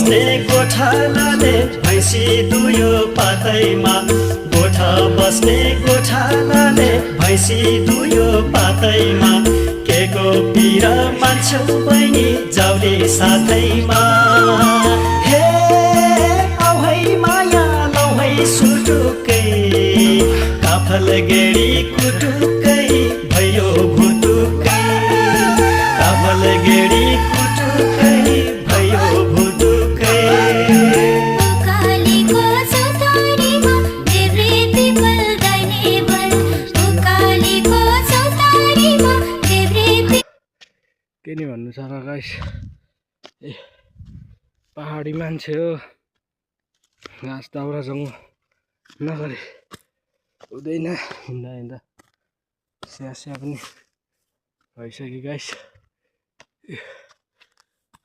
बस्ने गोठालाले भैँसी दुयो पातैमा गोठा बस्ने गोठालाले भैँसी दुयो पातैमा के को पिर मान्छौ बहिनी जाउले साथैमा हे आउ है माया लौ है सुटुकै काफल गेडी कुटुकै भयो भुटुकै काफल गेडी कुटुकै भयो भुटुकै उकालीको चौतारीमा देब्रे पिपल दाहिने बल उकालीको चौतारीमा देब्रे के नि भन्नु छ र गाइस ए पहाडी मान्छे हो घाँस दाउरासँग नगरे हुँदैन हिँड्दा हिँड्दा स्यास्या पनि भइसक्यो गाइस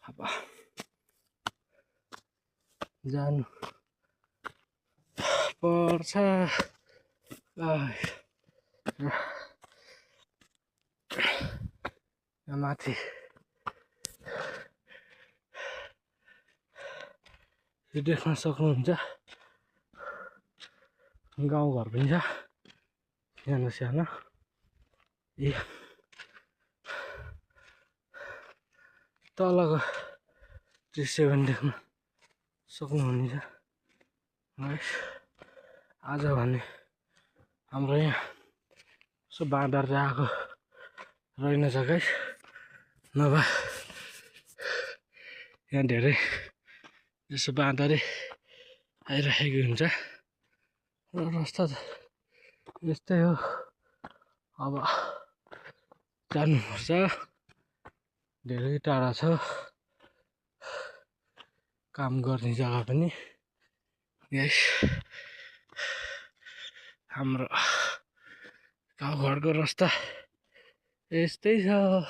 अब जानु पर्छ माथि यो देख्न सक्नुहुन्छ गाउँघर पनि छ सानो सानो ए तलको दृश्य पनि देख्न सक्नुहुनेछ गाइस आज भने हाम्रो यहाँ यसो बाँदर आएको रहेनछ गाइस नभए यहाँ धेरै यसो बाँदरै आइराखेको हुन्छ र रस्ता त यस्तै हो अब जानुपर्छ धेरै टाढा छ काम गर्ने जग्गा पनि यस हाम्रो गाउँघरको रास्ता यस्तै छ।